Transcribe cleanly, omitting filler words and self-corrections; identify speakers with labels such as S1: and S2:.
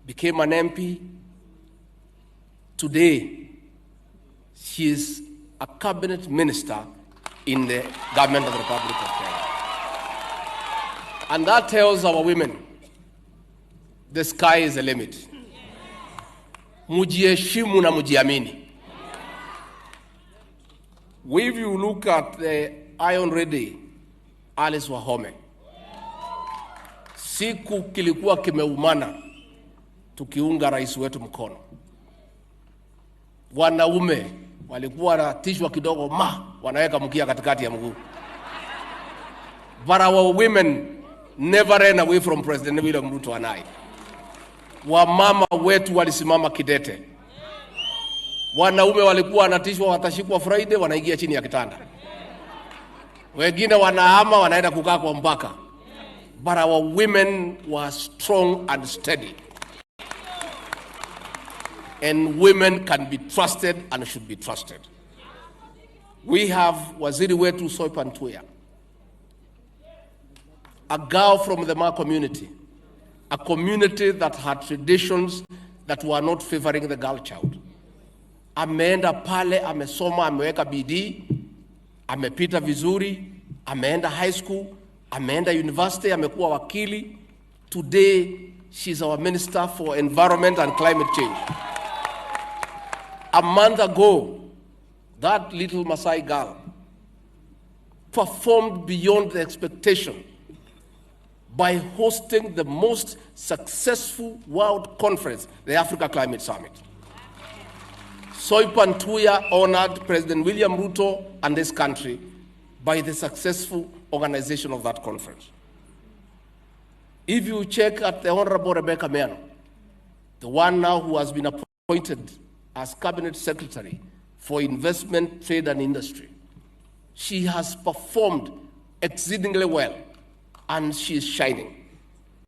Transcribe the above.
S1: Became an MP. Today, she is a cabinet minister in the government of the Republic of Kenya. And that tells our women the sky is the limit. Mujiheshimu na mujiamini. If you look at the Iron Lady, Alice Wahome, siku kilikuwa kimeumana tukiunga rais wetu mkono, wanaume walikuwa wanatishwa kidogo, ma wanaweka mkia katikati ya mguu. But our women never ran away from President William Ruto and I. Wamama wetu walisimama kidete. Wanaume walikuwa wanatishwa watashikwa Friday, wanaingia chini ya kitanda. Wengine wanahama wanaenda kukaa kwa mpaka. But our women were strong and steady. And women can be trusted and should be trusted. We have waziri wetu Soipan Tuya, a girl from the Maa community, a community that had traditions that were not favoring the girl child. Ameenda pale, amesoma, ameweka bidii, amepita vizuri, ameenda high school, ameenda university, amekuwa wakili. Today, she's our minister for environment and climate change. A month ago, that little Masai girl performed beyond the expectation by hosting the most successful world conference, the Africa Climate Summit. Soipan Tuya honored President William Ruto and this country by the successful organization of that conference. If you check at the Honorable Rebecca Miano, the one now who has been appointed as Cabinet Secretary for Investment, Trade and Industry, she has performed exceedingly well and she is shining.